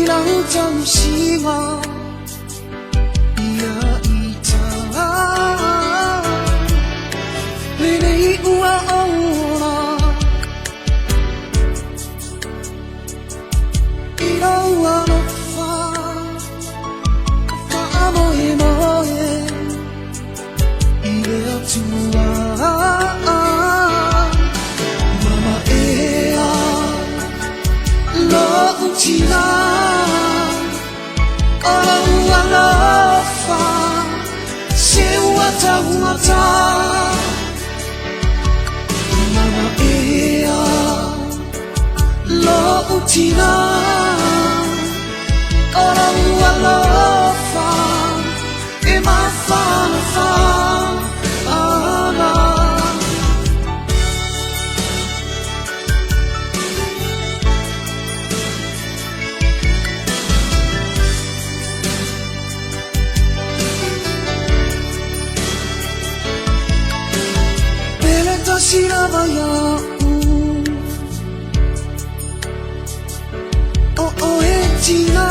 lau tausiga ia ita lenei ua ola i lou alofa faamoemoe i le Atua. Mama ea lo'u tina, o lou alofa se ua taugata. Mama ea lo'u tina, o lou alofa e mafanafa ana. Pele tasi lava ia'u o oe tina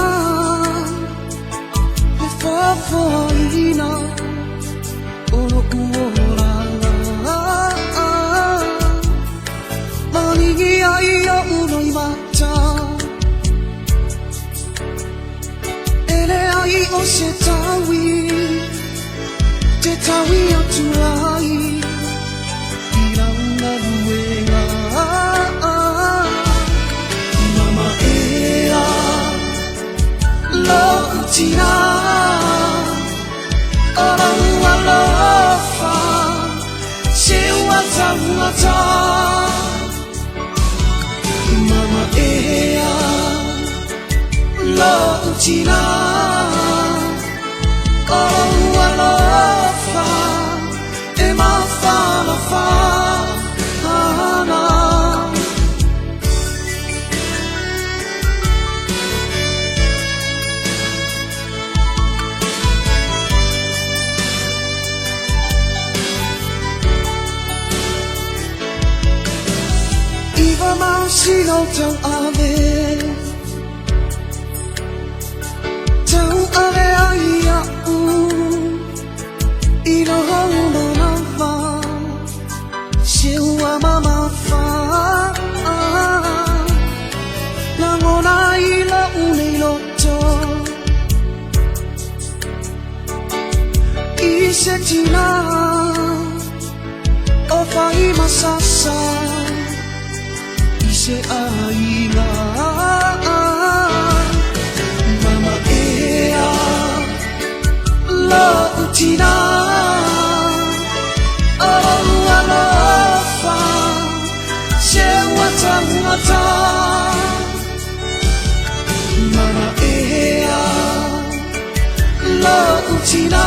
e foafoaina o lo'u olaga maligi ai o'u loimata e leai o se taui te taui atu ai i lau galuega. Mama ea lo'u tina, o lou alofa se ua taugata. Mama ea lo'u tina, o lou alofa e mafanafa ana. Iva masina o tauave tauave ai a'u i lou manava se ua mamafa lagona i lo'u nei loto i se tina o faimasasa i se aiga. Mama ea lo'u tina, o lou alofa se ua taugata. Mama ea lo'u tina,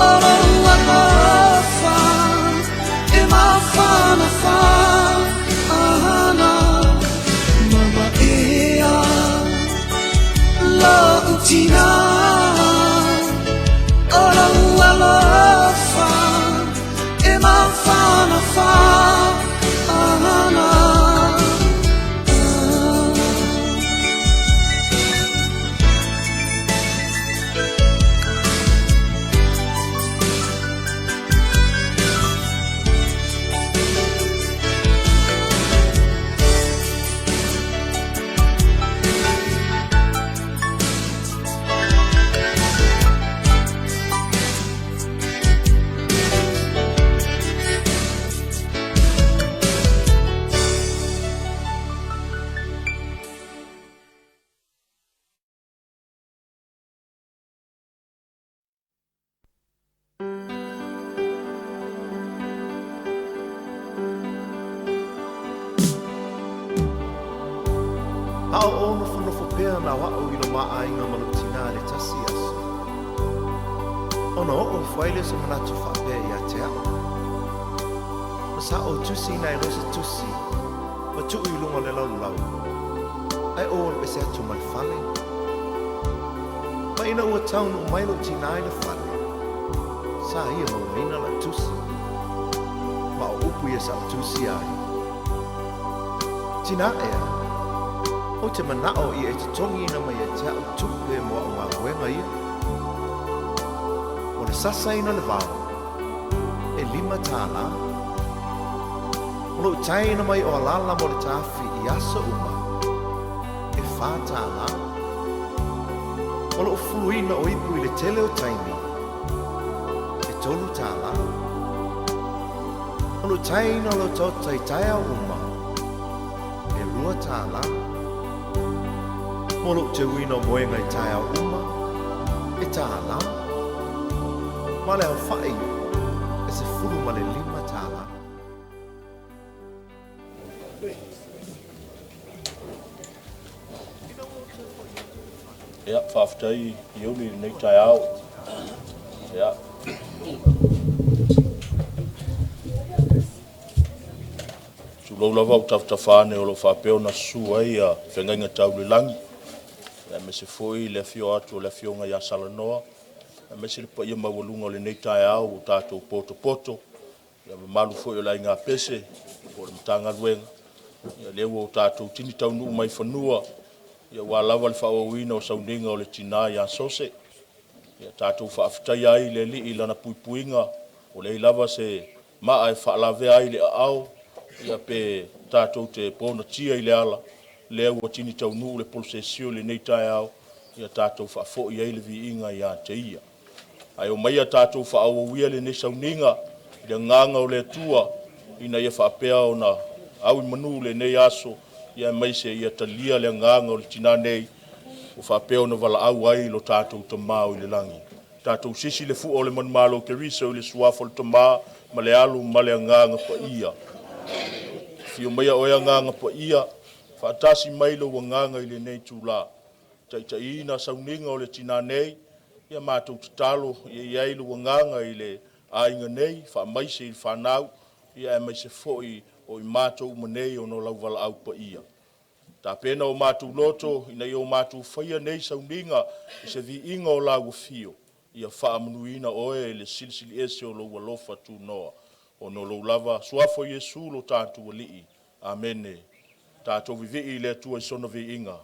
o lou alofa e mafanafa ana. Mama ea lo'u tina, o lou alofa e mafanafa ana. A o ou nofonofo pea na o a'u i lo ma aiga ma lou tinā i le tasi aso, ona oo ifo ai lea o se manatu faapea iā te a'u. Ma sa ou tusiina ai loa se tusi ma tuu i luga o le laulau, ae ou alu ese atu ma le fale. Ma ina ua taunuu mai lou tinā i le fale, sa ia mauaina la'u tusi. Ma o upu ia sa ou tusia ai. Tinā ea, Ou te manao ia e totogiina mai ia te a'u tupe mo a'u galuega ia. O le sasaina o le vao, e $5. O lo'u taeina mai o alala mo le tafi i aso uma, e $4. O lo'u fuluina o ipu i le tele o taimi, e $3. O lo'u taeina o le otaota i taeao uma, e $2. Mo lo'u teuina o moega i taeao uma, e $1. Ma le aofa'i e $15. Ia, faafetai Iuli i lenei taeao. Ia, tulou lava ou tafatafa ane o lo o faapea ona susu ai feagaiga tau i le lagi, aemaise foi le afio atu o le afioga ia Salanoa, aemaise le paia maualuga o lenei taeao ua tatou potopoto, le mamalu foi o le Aiga Pese po o le Matagaluega, ia lea ua tatou tini taunuu mai i fanua, aua lava le faaauauina o sauniga o le tina ia Sose. Ia tatou faafetaia ai le Alii i Lana puipuiga, ua leai lava se maa e faalavea ai i le aao, ia pe tatou te ponatia i le ala, lea ua tini taunuu le polosesio i lenei taeao, ia tatou faafoi ai le viiga ia te Ia. Ae omaia tatou faaauau ia lenei sauniga i le agaga o le Atua ina ia faapea ona au i manu lenei aso, aemaise ia talia le agaga o le tina nei ua faapea ona valaau ai lo tatou Tama o i le lagi. Tatou sisi le fua o le manumalo o Keriso i le suafa o le Tama ma le Alo ma le Agaga Paia. Afio maia oe Agaga Paia, faatasi mai lou agaga i lenei itula, taitaiina sauniga o le tina nei, ia matou tatalo ia i ai lou agaga i le aiga nei, faamaise i le fanau, aemaise foi o i matou uma nei ona o lau valaau paia. Tapena o matou loto ina ia o matou faia nei sauniga i se viiga o lau afio, ia faamanuiina oe e le Silisili Ese o lou alofa tunoa, ona o lou lava suafa o Iesu lo tatou Alii. Amene. Tatou vivii i le Atua i sona viiga.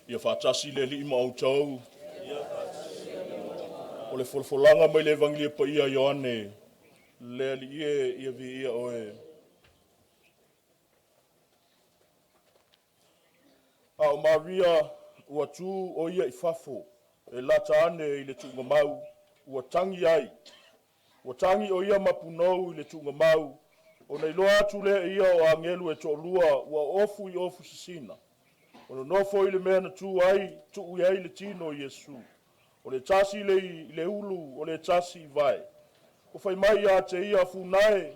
Ia faatasi le Alii ma outou. O le folafolaga mai le Evagelia Paia a Ioane, le Alii e, ia viia oe. A o Maria ua tu o ia i fafo e lata ane i le tuugamau, ua tagi ai. Ua tagi o ia mapunou i le tuugamau, ona iloa atu lea e ia o agelu e toalua ua ofu i ofu sisina, o nonofo i le mea na tuu ai, tuu i ai le tino o Iesu, o le tasi i le ulu, o le tasi i vae. Ua fai mai ia te ia, “Funae,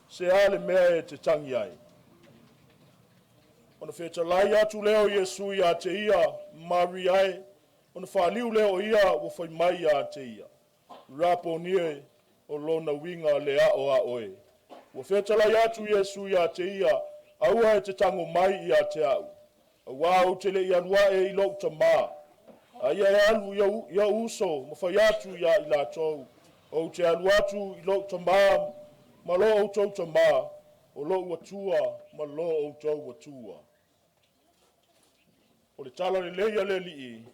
se a le mea e te tagi ai?” Ona fetalai atu lea o Iesu ia te ia, “Maria e.” Ona faaliu lea o ia ua fai mai ia te ia, “Raponie,” o lona uiga le ao a oe. Ua fetalai atu Iesu ia te ia, “Aua e te tago mai ia te au, auā ou te le i alu ae i lou Tamā. A ia e alu i ou uso ma fai atu ia i latou, ou te alu atu i lou Tamā ma lo outou Tamā, o lou Atua ma lo outou Atua.” O le tala lelei a le Alii.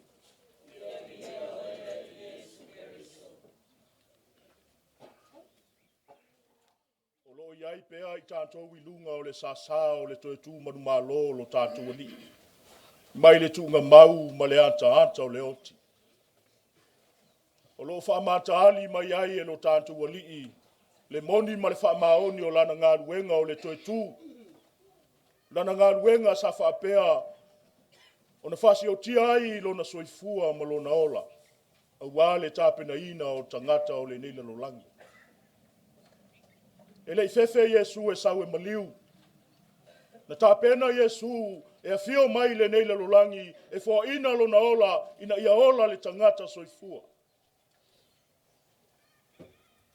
O lo o i ai pea i tatou i luga o le sasa o le toe tu manumalo o lo tatou Alii, mai le tuugamau ma le ataata o le oti. O lo o faamataali mai ai e lo tatou Alii le moni ma le faamaoni o lana galuega o le toe tu, lana galuega sa faapea ona faasiotia ai lona soifua ma lona ola, aua le tapenaina o tagata o lenei lalolagi. E le i fefe Iesu e sau e maliu. Na tapena Iesu e afio mai i lenei lalolagi e foaina lona ola ina ia ola le tagata soifua.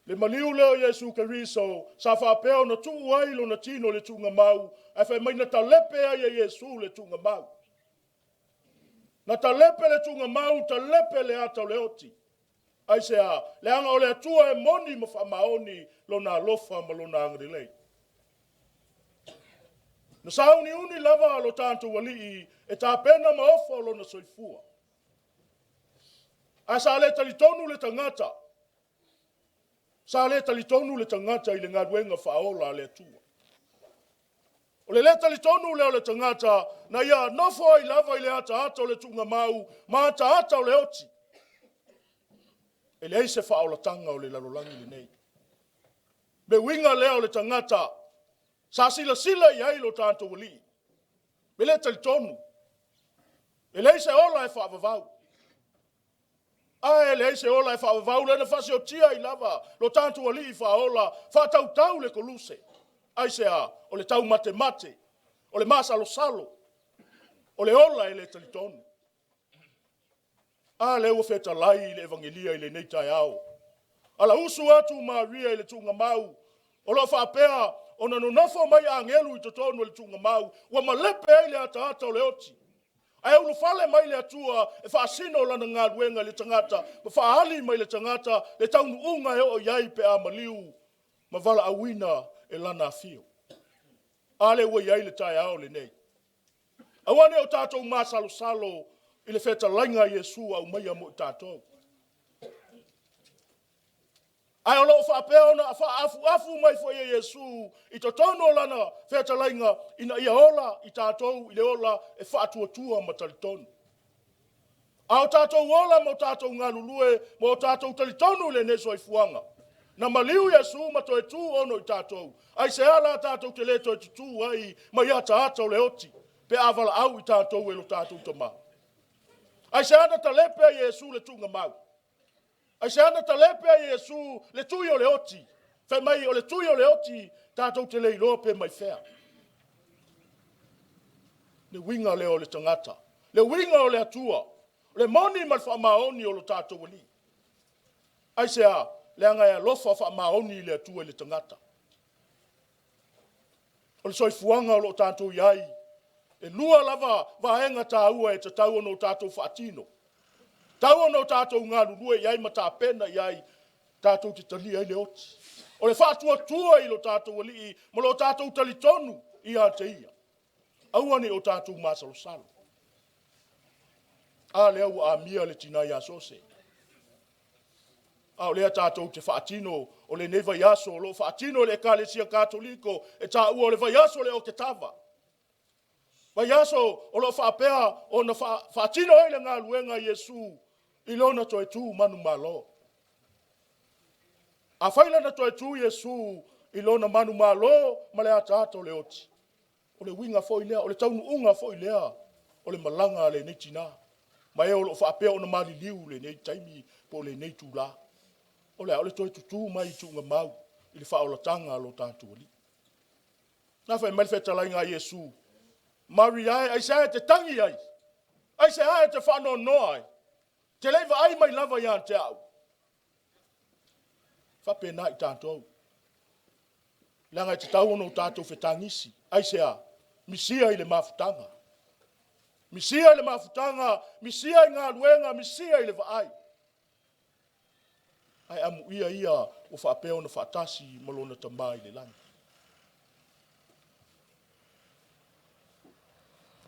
Le maliu lea o Iesu Keriso sa faapea ona tuu ai lona tino i le tuugamau, ae fai mai na talepe ai e Iesu le tuugamau. Na talepe le tuugamau, talepe le ata o le oti. Aisea? Leaga o le Atua e moni ma faamaoni lona alofa ma lona agalelei. Na sauniuni lava lo tatou Alii e tapena ma ofo lona soifua. Ae sa le talitonu le tagata, sa le talitonu le tagata i le galuega faaola a le Atua. O le le talitonu lea o le tagata na ia nofo ai lava i le ataata o le tuugamau ma ataata o le oti. E leai se faaolataga o le lalolagi lenei. Le uiga lea o le tagata sa silasila i ai lo tatou Alii, e le talitonu, e leai se ola e faavavau. A e leai se ola e faavavau, lea na faasiotia ai lava lo tatou Alii faaola, faatautau le koluse. Aisea? O le taumatemate, o le masalosalo, o le ola e le talitonu. A lea ua fetalai i le Evagelia i lenei taeao. Alausu atu Maria i le tuugamau, o lo o faapea ona nonofo mai agelu i totonu o le tuugamau, ua malepe ai le ataata o le oti. Ae ulufale mai le Atua e faasino lana galuega i le tagata, ma faaali mai le tagata le taunuuga e oo i ai pe a maliu ma valaauina e lana afio. A lea ua i ai le taeao lenei. Aua ne i o tatou masalosalo i le fetalaiga a Iesu aumaia mo i tatou. Ae o lo o faapea ona faaafuafu mai foi e Iesu i totonu o lana fetalaiga ina ia ola i tatou i le ola e faatuatua ma talitonu. A o tatou ola ma o tatou galulue ma o tatou talitonu i lenei soifuaga, na maliu Iesu ma toe tu ono i tatou, aisea la tatou te le toe tutu ai mai ataata o le oti pe a valaau i tatou e lo tatou Tama? Aisea na talepe ai e Iesu le tuugamau? Aisea na talepe ai e Iesu le tui o le oti? Fai mai o le tui o le oti tatou te le iloa pe mai fea. Le uiga lea o le tagata, le uiga o le Atua, o le moni ma le faamaoni o lo tatou Alii. Aisea? Leaga e alofa faamaoni le Atua i le tagata. O le soifuaga o lo o tatou i ai, e lua lava vaega taua e tatau ona o tatou faatino, tatau ona o tatou galulue i ai ma tapena i ai, tatou te talia ai le oti. O le faatuatua i lo tatou Alii ma lo tatou talitonu ia te Ia. Aua ne i o tatou masalosalo. A lea ua amia le tina ia Sose. A o lea tatou te faatino o lenei vaiaso o lo o faatino e le Ekalesia Katoliko e taua o le vaiaso o le Oketava. Vaiaso o lo o faapea ona faatino ai le galuega a Iesu i lona toe tu manumalo. Afai la na toe tu Iesu i lona manumalo ma le ataata o le oti, o le uiga foi lea, o le taunuuga foi lea o le malaga a lenei tina, ma e o lo o faapea ona maliliu i lenei taimi po o lenei itula. O le a? O le toe tutu mai i tuugamau i le faaolataga a lo tatou Alii. Na fai mai le fetalaiga a Iesu, Maria e, aisea e te tagi ai? Aisea e te faanoanoa ai? Te le i vaai mai lava ia te au? Faapena i tatou. Leaga e tatau ona o tatou fetagisi. Aisea? Misia i le mafutaga. Misia i le mafutaga, misia i galuega, misia i le vaai. Ae amuia ia ua faapea ona faatasi ma lona Tama i le lagi.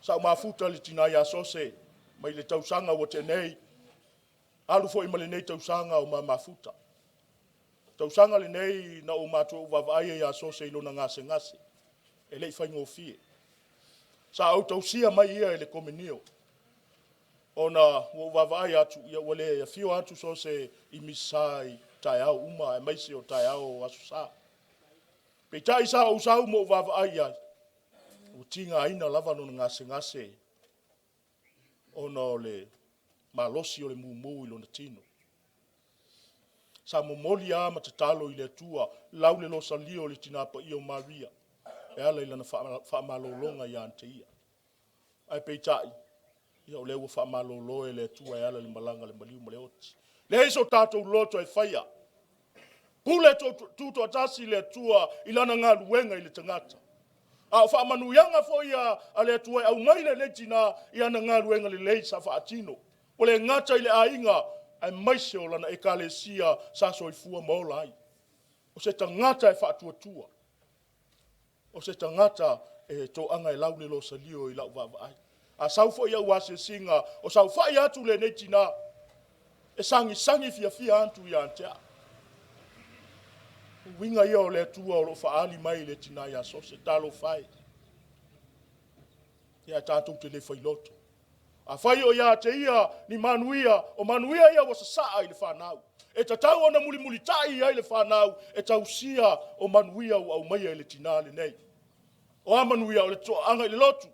Sa ou mafuta le tina ia Sose mai le tausaga ua tea nei, alu foi ma lenei tausaga o ma mafuta. Tausaga lenei na ou matua ou vaavaai ai ia Sose i lona gasegase, e le i faigofie. Sa ou tausia mai ia i le komenio, ona ua ou vaavaai atu, ia ua le afio atu Sose i Misa i taeao uma, aemaise o taeao o Aso Sa. Peitai sa ou sau ma ou vaavaai i ai, ua tigaina lava lona gasegase ona o le malosi o le mumu i lona tino. Sa momoli lava ma tatalo i le Atua, lau le losalia o le tina paia o Maria, e ala i lana faamalologa ia te ia. Ae peitai, ia o lea ua faamalolo e le Atua e ala i le malaga a le maliu ma le oti. Leai so tatou loto e faia. Pule tutoatasi le Atua i lana galuega i le tagata. A o faamanuiaga foi a le Atua e aumai lenei tina i ana galuega lelei sa faatino. Ua le gata i le aiga, aemaise o lana ekalesia sa soifua ma ola ai. O se tagata e faatuatua. O se tagata e toaga e lau le losalio i lau vaavaai. A sau foi au asiasiga, o saofai atu lenei tina, e sagisagi fiafia atu ia te au. O uiga ia o le Atua o lo o faaali mai i le tina ia Sose, talofa e. Ia tatou te le failoto. Afai o ia te ia ni manuia, o manuia ia ua sasaa i le fanau. E tatau ona mulimulitai i ai le fanau e tausia o manuia ua aumaia i le tina lenei. O a manuia? O le toaaga i le lotu,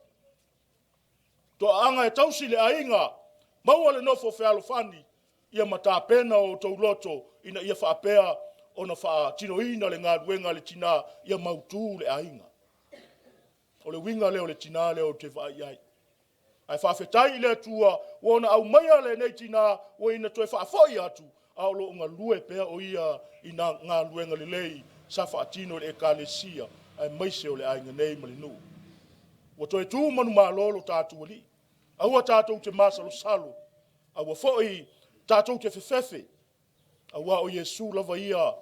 toaaga e tausi le aiga, maua le nofo fealofani, ia ma tapena o outou loto ina ia faapea ona faatinoina le galuega a le tina ia mautu le aiga. O le uiga lea o le tina lea ou te vaai i ai. Ae faafetai i le Atua ua ona aumaia lenei tina ua ina toe faafoi atu, a o lo o galue pea o ia i nā galuega lelei sa faatino i le ekalesia, aemaise o le aiga nei ma le nuu. Ua toe tu manumalo lo tatou alii. Aua tatou te masalosalo, aua foi tatou te fefefe, aua o Iesu lava ia,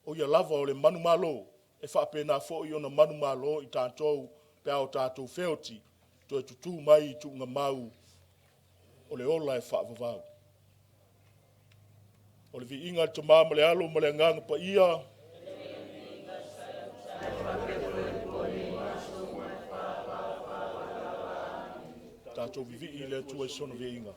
o ia lava o le manumalo, e faapena foi ona manumalo i tatou pe a o tatou feoti, toe tutu mai i tuugamau o le ola e faavavau. O le viiga a le Tama ma le Alo ma le Agaga Paia. Tatou vivii i le Atua i sona viiga.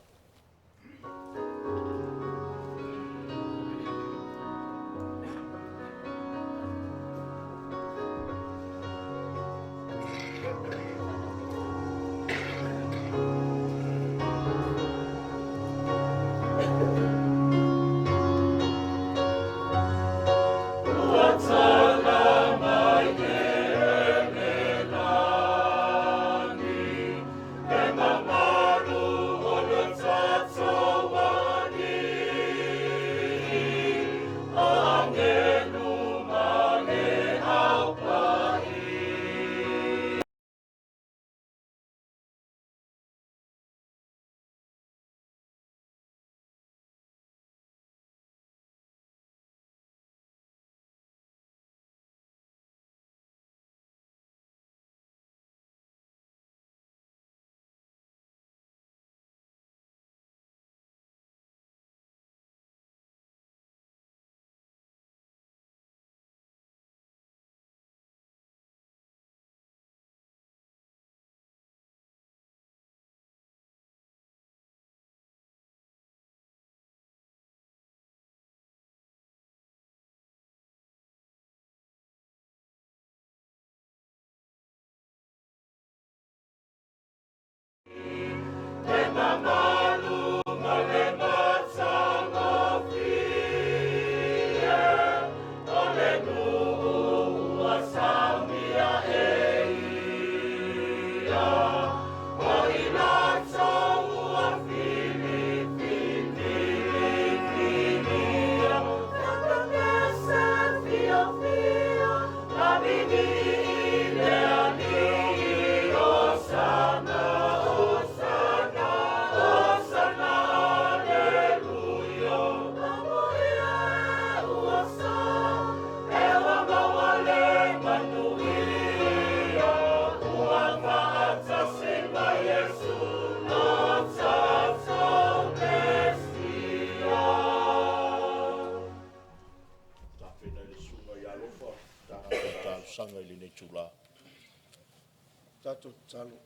Tatou tatalo.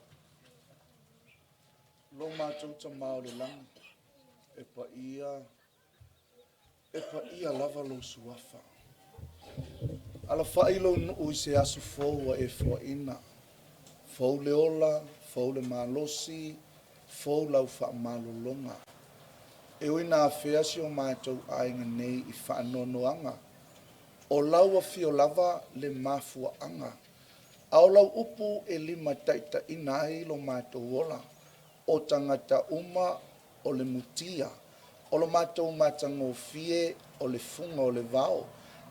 Lo matou Tama o le lagi, e paia, e paia lava lou suafa. Alafai lou nuu i se aso fou ua e foaina. Fou le ola, fou le malosi, fou lau faamalologa. E ui ina afea si o matou aiga nei i faanoanoaga, o lau afio lava le mafuaaga, a o lau upu e limataitaiina ai lo matou ola. O tagata uma o le mutia, o lo matou matagofie o le fuga o le vao,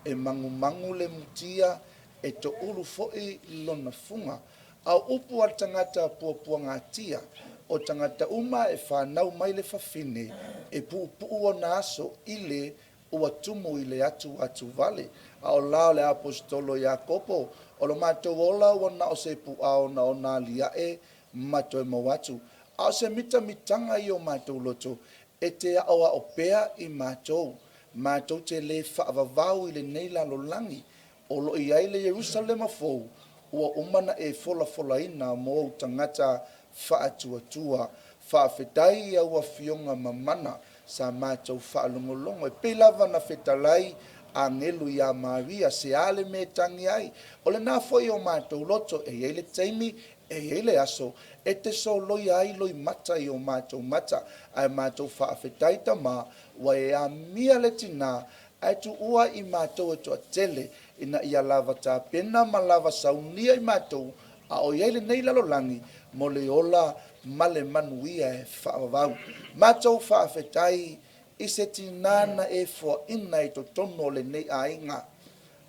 e magumagu le mutia, e toulu foi lona fuga. A o upu a le tagata puapuagatia, o tagata uma e fanau mai le fafine, e puupuu ona aso i le ua tumu i le atuatuvale. A o la o le Aposetolo Iakopo, o lo matou ola ua na o se puaa ogaoga aliae ma toe maua atu, a o se mitamitaga i o matou loto e te aoao pea i matou. Matou te le faavavau i lenei lalolagi o lo o i ai le Ierusalema fou ua uma ona e folafolaina mo ou tagata faatuatua. Faafetai i au afioga mamana sa matou faalogologo e pei lava na fetalai agelu ia Maria se a le mea e tagi ai. O lena foi o matou loto e i ai le taimi e i ai le aso e te soloia ai loimata i o matou mata, ae matou faafetai Tama ua e amia le tina ae tuua i matou e toatele ina ia lava tapena ma lava saunia i matou a o i ai lenei lalolagi mo le ola ma le manuia e faavavau. Matou faafetai i se tina na e foaina i totonu o lenei aiga,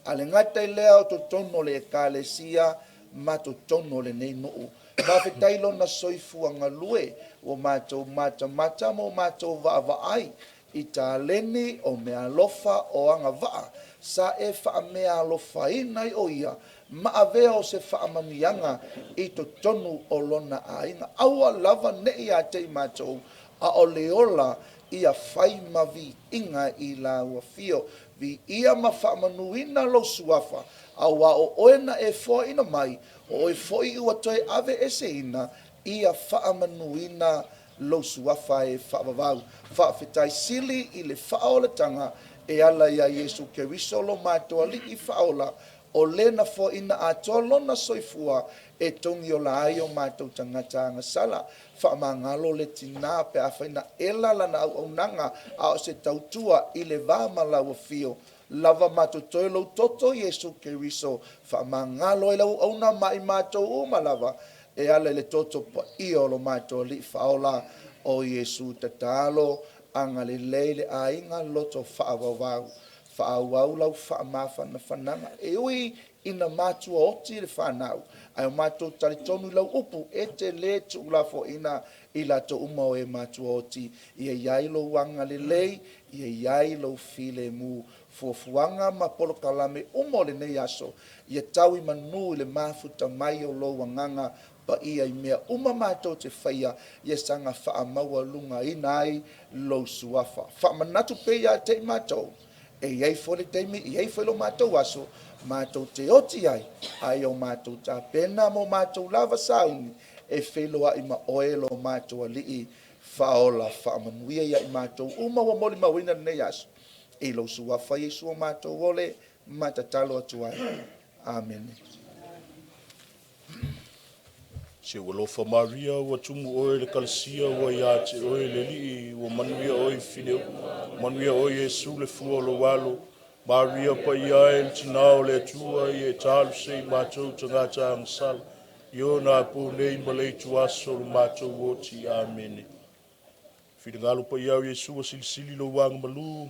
a le gata i lea o totonu o le ekalesia ma totonu o lenei nuu. Faafetai lona soifua galue ua matou matamata ma matou vaavaai i taleni o meaalofa o agavaa sa e faameaalofaina ai o ia ma avea o se faamanuiaga i totonu o lona aiga. Aua lava ne i ia te i matou, a o le ola ia fai ma viiga i lau afio. Viia ma faamanuina lou suafa, aua o oe na e foaina mai, o oe foi ua toe aveeseina, ia faamanuina lou suafa e faavavau. Faafetai sili i le faaolataga e ala ia Iesu Keriso lo matou Alii faaola, o le na foaina atoa lona soifua e togiola ai o matou tagata agasala. Faamagalo le tina pe afai na ela lana auaunaga a o se tautua i le va ma lau afio, lava matotoe lou toto Iesu Keriso, faamagalo ai lau auauna ma i matou uma lava e ala i le toto paia o lo matou Alii faaola o Iesu. Tatalo agalelei le aiga loto faavauvau, faaauau lau faamafanafanaga e ui ina matua oti le fanau, ae o matou talitonu i lau upu e te le tuulafoaina i latou uma o e matua oti. Ia i ai lou agalelei, ia i ai lou filemu, fuafuaga ma polokalame uma o lenei aso ia tau i manu i le mafuta mai o lou agaga paia i mea uma matou te faia, ia saga faamaualugaina ai lou suafa. Faamanatu pea ia te i matou, e i ai foi le taimi, e i ai foi lo matou aso matou te oti ai, a ia o matou tapena ma o matou lava sauni e feiloai ma oe lo matou Alii faaola. Faamanuia ia i matou uma ua molimauina lenei aso i lou suafa Iesu o matou ole ma tatalo atu ai. Amene. Se ua alofa Maria ua tumu oe le kalasia ua ia te oe le Alii, ua manuia oe i fafine uma, manuia oe Iesu le fua o lou alo. Maria paia e le tina o le Atua, ia e talosia i matou tagata agasala, i ona apo nei ma le ituaso o le matou oti. Amene. Finagalo paia o Iesu ua silisili lou agamalu,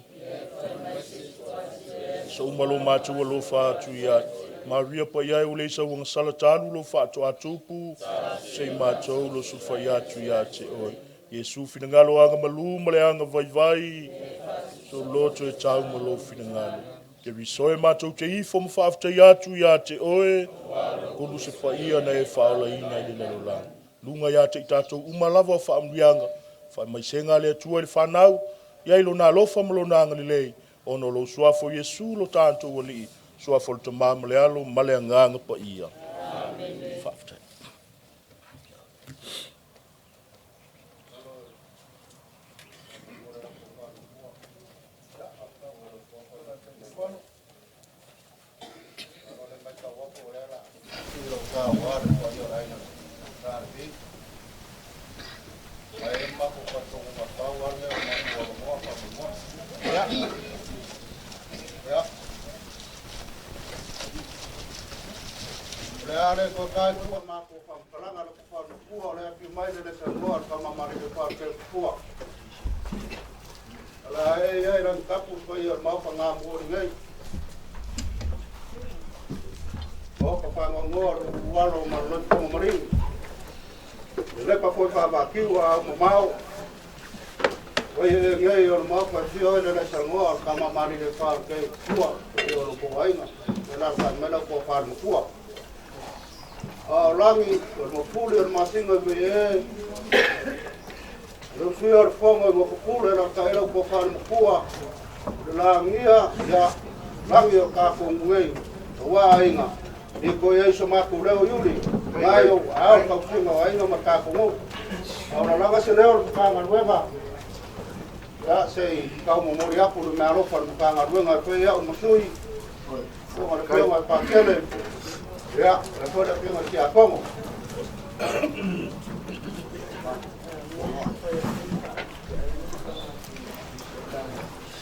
so uma lo matou alofa atu ia Maria paia e ua le sauagasala talu lou faatoatupu, sei matou lo sulufai atu ia te oe. Iesu finagalo agamalu ma le agavaivai, so loto e tau ma lou finagalo. Keriso e matou te ifo ma faafetai atu ia te oe, kulu se paia na e faaolaina i le lalolagi. Luga ia te i tatou uma lava o faamanuiaga, faamaisega a le Atua i le fanau, ia i lona alofa ma lona agalelei, ona o lou suafa o Iesu lo tatou Alii, suafa o le Tama ma le Alo ma le Agaga Paia. Amene. Faafetai. Pau lava lea o matou avanoa faamolemole. Ia. Ia. O le a le toe tae fua matou faamatalaga le tofa o le matua o le afio mai le le saunoa le tama malele fa o le Teututua. O le a e ia i lagitapu le paia o le Maota gamuoli nei. Maota faanoanoa le utualo o Maloloi Fofoga Maligi. Lelepa foi faavaatiu a au mamao. Oi e nei o le Maota e afio ai le le saunoa le tama malele fa o le Teututua. E o lo aiga. E la sa mai lau tofa le matua. A o lagi, o le mafuli o le masina i e. Le usuia o le fono i mafupule la ta ela tofa le matua. Le lagia ia lagi o tākou nei. Ua aiga. I ko ia so matou leo iuli. Ngai o ao tausiga o aiga ma tākou nuu. A o la lava se leo o le Matagaluega. Ia se i tau momoli atu le meaalofa i le Matagaluega e fai au ma sui. O le afioga i Patele. Ia, le foi le afioga i Tiakono.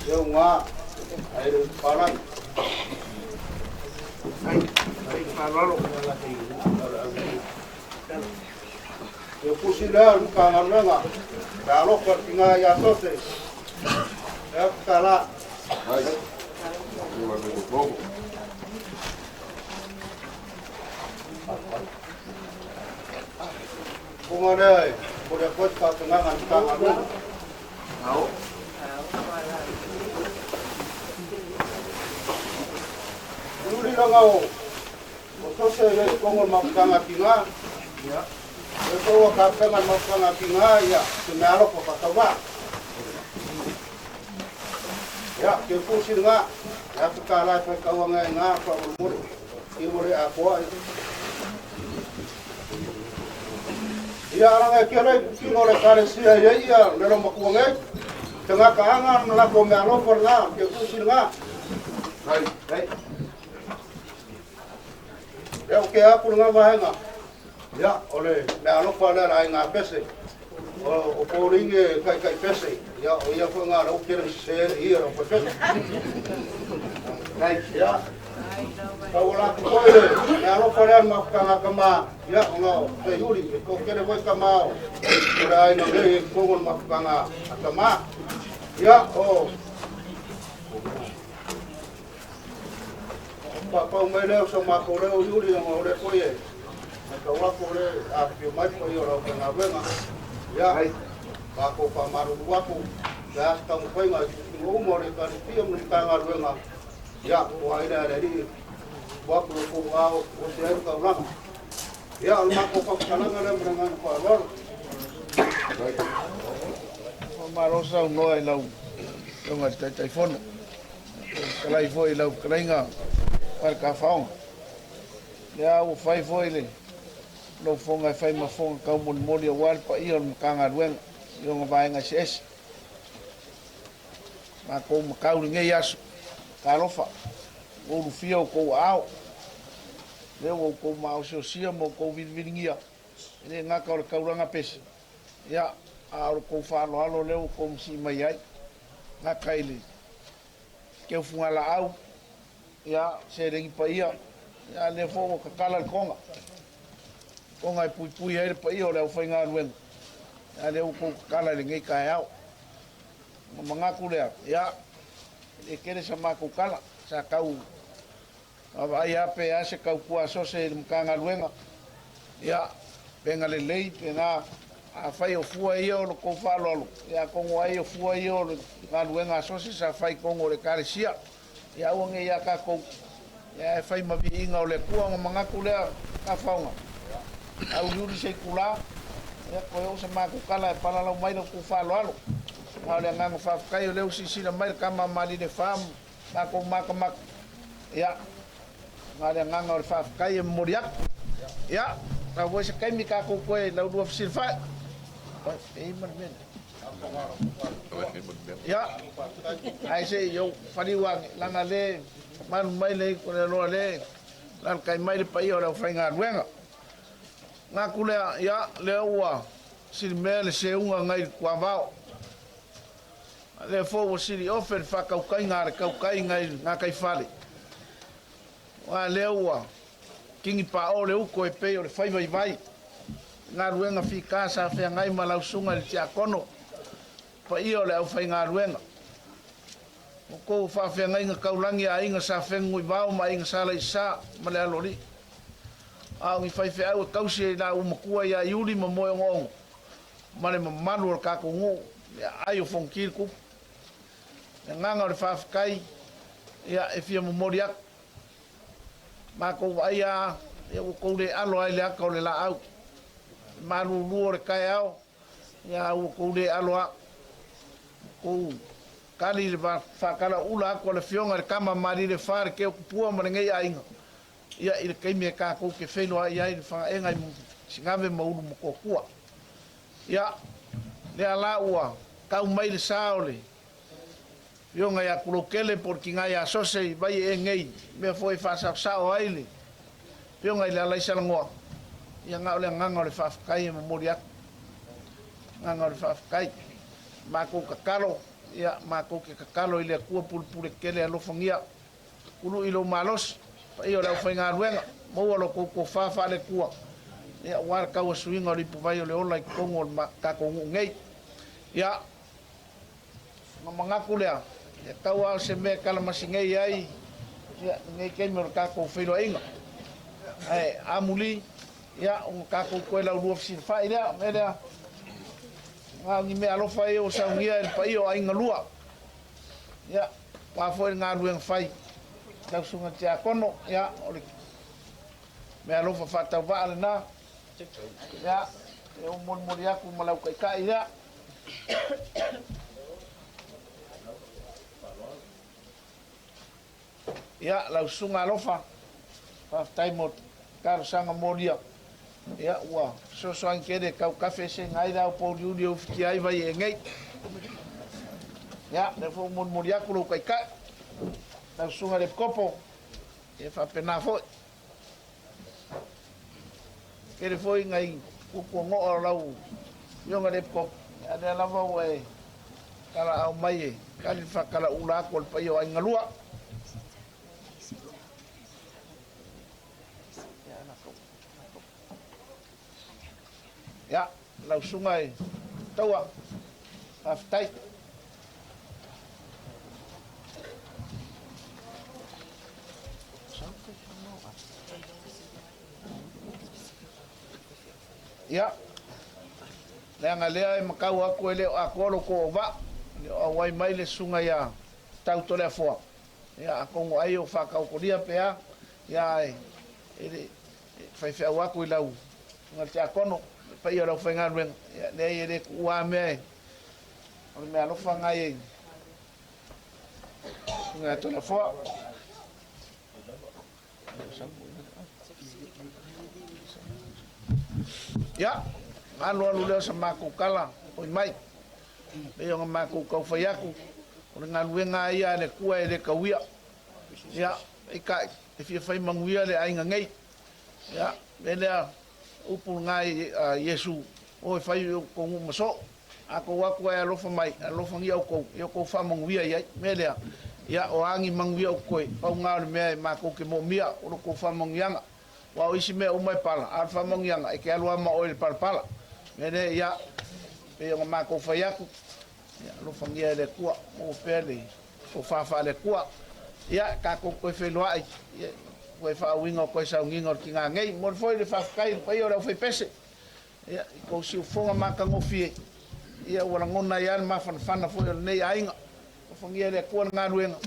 Ia unga, ai le palagi. Ai, faaaloalo. Ia pusi lea o le Matagaluega, le alofa le tiga ia Sose. Ia tala. Kunga lea e, ko le koe whakanganga le Matagaluega. Uli langa o, o Sose le kongo le mafutanga tiga. E koua ka penga le mafutanga tiga, ia, te mea alofa whakawā. Ia, ke pusi ngā, ia te tālai whai kauanga e ngā wha i mo le a koa. Ia aranga e kia nei, kino le kalesia ia ia, le lo makua ngai. Te ngā ka anga, na lako mea alofa ngā, ke pusi ngā. Ai. Ia o ke aku ngā vahenga. Ia, o le mea alofa lea la ngā pese. O pōringe kai kai pese. Ia, o ia fo ngā rau kere se ia rau pese. Ai. Ia, kau la ku koe le, mea alofa lea mafutanga ka mā. Ia, o ngā te iuri, e kō kere voi ka mā o. O le aina nei e kongo le mafutanga a ka mā. Ia, o. Papau mai leo sa mākou leo iuri o ngā ore koe e. Mai kau lako le a pio mai pa i o rau ka ngā wenga. Ia, mākou wha maruru aku. Ia, asa tau mawhainga i tukinga umo le karitia mo le ngā ruenga. Ia, o aira le ri. Waku le kou ao, o se ai kau langa. Ia, o le mākou whakakalanga le mra ngana whaarwaro. O malo saunoa i lau afioga i le Taitaifono. Fetalai foi i lau fetalaiga Falekafaoga. Lea ua fai foi le lou fofoga e fai ma fofoga taumolimoli aua le paia o le Matagaluega i ona vaega eseese. Matou matau i lenei aso, talofa, ua ulufia outou aao, lea ua outou maosiosia ma outou viliviligia, e le gata o le taulaga pese, ia, a o le tou faaaloalo lea ua outou masii mai ai, gata i le keufugalaau, ia, seleni paia, ia, lea foi ua tatala le toga, toga e puipui ai le paia o le aufaigaluega, ia, lea ua outou tatala i lenei taeao. Ma manatu lea, ia, e le tele sa matou tala, sa tau vaavaai lava pe a se tautua a Sose i le Matagaluega, ia, pe na lelei, pe na afai o fua ia o le tou faaaloalo, ia atonu ai o fua ia o le galuega a Sose sa fai i totonu o le Ekalesia, ia aua ne i ia tatou, ia e fai ma viiga o le Atua. Ona manatu lea tafaoga, auliuli se itulā, ia toe oo sa matou tala e palalau mai la outou faaaloalo. A o le agaga faafetai o lea ua silasila mai le tama Malilefa ma matou matamata, ia, na o le agaga o le faafetai e momoli atu. Ia, sau foi se taimi tatou toe laulua fesilafai. E i ai ma le mea lea. Ia, ae se i ou faliu ane, leaga le malu mai le iku o le aloa le lalatai mai le paia o le aufaigaluega. Manatu lea, ia, lea ua silimea le seuga nai le tuavao. A lea foi ua sili ofe le faakaukaiga a le kaukaiga i gataifale, aua lea ua tigi paʻo le uto e pei o le fai vaivai i galuega fita sa feagai ma lau susuga i le Tiakono, paia o le aufaigaluega. O tou faafeagaiga taulagi a Aiga Sa Fenunuivao ma Aiga Sa Laisa ma le Aloalii, a o ni faifeau e tausi e i laua matua ia Iuli ma Moeogoogo ma le mamalu o le tatou nuu i aai o Fonoti le Tupu. Le agaga o le faafetai ia e fia momoli atu. Matou vaaia a ia ua tou le alo ai le ata o le laau. Le malulu o le taeao ia ua tou le alo a. Tou tali le faatalaula atu a le Afioga i le Tama Malilefa le Keotupua ma lenei aiga ia i le taimi e tatou te feiloai ai i le fagaega i Sigave ma Ulumotootua. Ia, lea la ua tau mai le sa o le Afioga ia Tuloukele po o le Tina ia Sose i Vaiee nei, mea foi e faasaosao ai le Afioga i le Alaisalanoa, ia na o le agaga o le faafetai e momoli atu. Agaga o le faafetai. Matou tatalo, ia matou te tatalo i le Atua pulepule tele alofagia Ului lou malosi, paia o le aufaigaluega, maua lo outou tofa faale-Atua, ia, aua le tauasuina o le ipuvai o le ola i totonu o le tatou nuu nei. Ia, ona manatu lea, e tatau lava o se mea e talamasi nei ai, ia, lenei taimi o le tatou feiloaiga. Ae amuli, ia, ona tatou toe laulua fesilafai lea, o le mea lea, na o ni meaalofa ia ua saunia e le paia o aiga lua. Ia, aua foi le galuega fai lau susuga i le Tiakono, ia, o le meaalofa faatauvaa lena. Ia, e ou molimoli atu ma lau taitai lea. Ia, lau susuga alofa, faafetai mo talosaga molia. Ia, ua fesoasoani tele e tau tafeeseina ai le aupōuliuli e ufitia ai Vaiee nei. Ia, lea foi ua molimoli atu lou taitai, lau susuga i le Epikopo, ia faapena foi. Tele foi nai tuatuanoa o lau afioga i le Epikopo, a o lea lava ua e talaau mai e tali le faatalaula atu a le paia o Aiga Lua. Ia, lau susuga e Taua, faafetai. Ia, leaga lea e matau atu e le o atoa lo outou auvaa, e le o auai mai le susuga ia Tautoleafoa. Ia, atonu ai o faataotolia pe a, ia ae e le faifeau atu i lau susuga i le tiakono, le paia o le aufaigaluega, ia leai e le tuua lava mea e, o le meaalofa lena i susuga ia Toleafoa. Ia, alualu lea o sa matou tala, oi mai. Pei ona matou tau fai atu, o le galuega lava ia a le Atua e le tauia. Ia, peitai, e fia fai manuia le aiga nei. Ia, mea lea, upu lena a Iesu, O e fai i outou nuu ma soo. A tou o atu ae alofa mai, alofagia outou, ia outou faamanuia i ai. Mea lea, ia, o a ni manuia o totoe, pau lena o le mea e matou te moomia, o lo outou faamanuiaga. Aua o isi mea uma e pala, a o le faamanuiaga, e te alu lava ma oe i le palapala. O le mea lea, ia, pei ona matou fai atu, ia alofagia e le Atua, maua pea le tofa faale-Atua. Ia, tatou toe feiloai, ia, toe faauiga o toe sauniga o le tiga nei. E momoli foi le faafetai i le paia o le aufaipese, ia, i tou siufofoga matagofie, ia, ua lagona ai lava le mafanafana foi o lenei aiga. Alofagia e le Atua le galuega,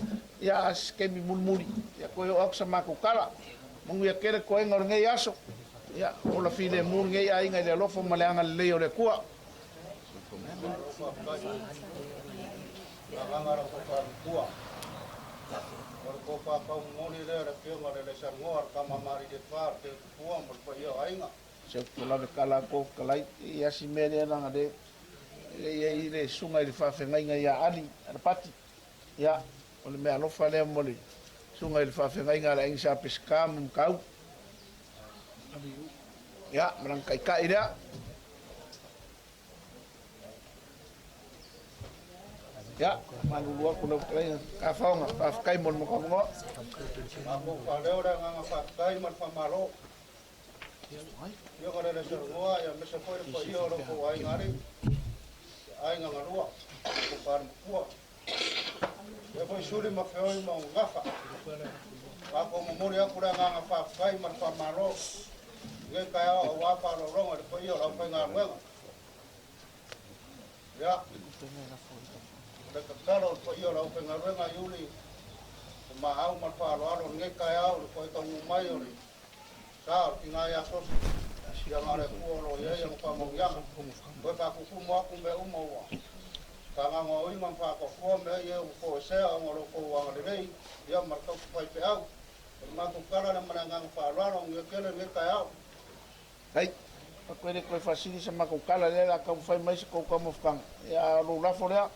ia, a o se taimi mulimuli, ia toe oo atu sa matou tala. Manuia tele toega o lenei aso, ia, ola filemu lenei aiga i le alofa ma le agalelei o le Atua. Se upu lave kala ko kalai i asi mea lea langa le e i ai le susuga i le faafeagaiga ia Ali Alapati. Ia, o le mea alofa lea mo le susuga i le faafeagaiga a le Aiga Sa Peseta ma Mataupu. Ia, ma lana taitai lea. Ia, faamalulu atu lau fetalaiga Kafaoga, faafetai mo le matou avanoa. Matou faaleo le agaga faafetai ma le faamalo i le Afioga i le Alaisalanoa aemaise foi le paia o lo outou aiga alii, aiga galua, le tofa i le matua. Lea foi Suli ma Feoi ma Gafa. Matou momoli atu le agaga faafetai ma le faamalo i lenei taeao aua faaaloaloga i le paia o le aufaigaluega. Ia, o le tatalo i le paia o le aufaigaluega Iuli, o maau ma le faaaloalo i lenei taeao i le toe taunuu mai o le sa o le tina ia Sosi, ia na o le Atua o lo o i ai ana faamanuiaga. Toe faatutumu atu mea uma ua faaagaogaoina ma faatoatoa mea ia ua toesea ona o lo outou agalelei ia ma le tausi faifeau. O le matou tala lea ma le agaga faaaloalo, anuia tele lenei taeao. Ai, matou e le toe faasili sa matou tala, lea o le a taumafai mai sa tou taumafataga, ia a o lou lafo lea.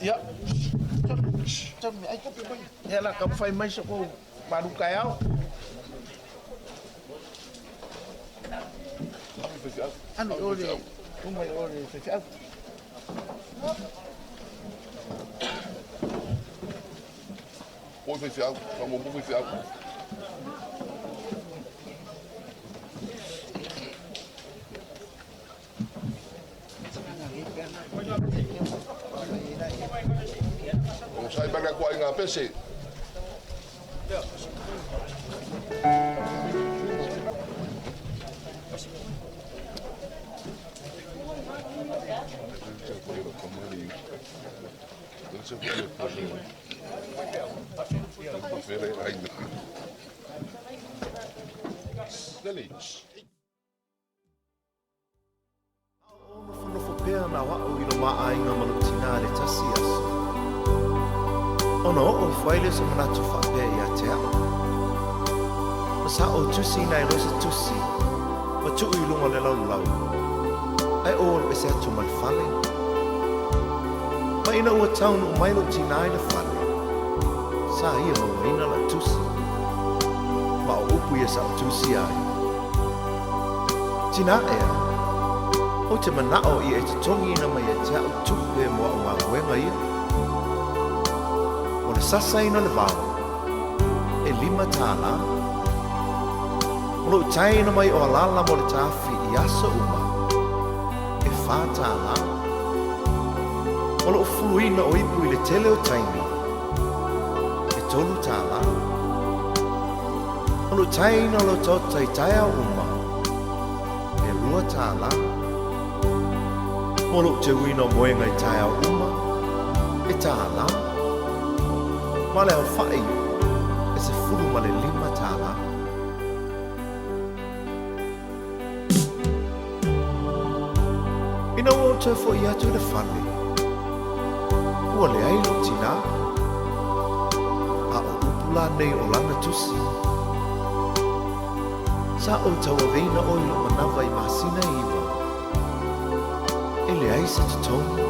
Ia, ia la taumafai mai sa tou malu taeao. Alu i o le luma i o le faifeau. Oi faifeau, faamuamua faifeau. Onosai mai le atuaiga pese. Lele. A o nofonofo pea na o a'u i lo ma aiga ma lou tinā i le tasi aso, ona oo ifo ai lea o se manatu faapea ia te a'u. Ma sa ou tusiina ai loa se tusi ma tuu i luga o le laulau, ae ou alu ese atu ma le fale. Ma ina ua taunuu mai lou tinā i le fale, sa ia mauaina la'u tusi. Ma o upu ia sa ou tusia ai. Tinā ea, ou te mana'o ia e totogiina mai ia te a'u tupe mo a'u galuega ia. O le sasaina o le vao, e $5. O lou taina mai o alala mo le tafi i aso uma, e $4. O lou fuluina o ipu i le tele o taimi, e $3. O lou taina o le otaota i taeao uma, e $2. Mo lou teuina o moega i taeao uma, e $1. Ma le aofa'i, e $15. Ina ua ou toe fo'i atu i le fale, ua leai lou tinā. A o upu la nei o lana tusi. Sa ou tauaveina oe i lou manava i masina e 9. E leai se totogi.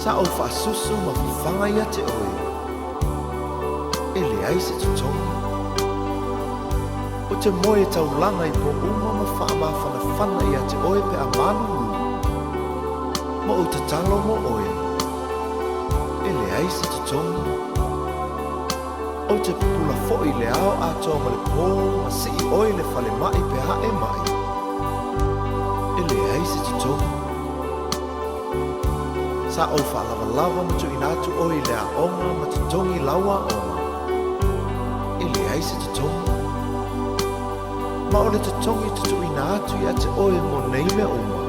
Sa ou faasusu ma fafaga ia te oe. E leai se totogi. Ou te moe taulaga i pō uma ma faamafanafana ia te oe pe a malulu. Ma ou tatalo mo oe. E leai se totogi. Ou te pupula foi i le ao atoa ma le pō ma sii oe i le falemai pe a e ma'i. E leai se totogi. Sa ou faalavalava ma tuuina atu oe i le aoga ma totogi lau aoga. E leai se totogi. Ma o le totogi e tutuuina atu ia te oe mo nei mea uma.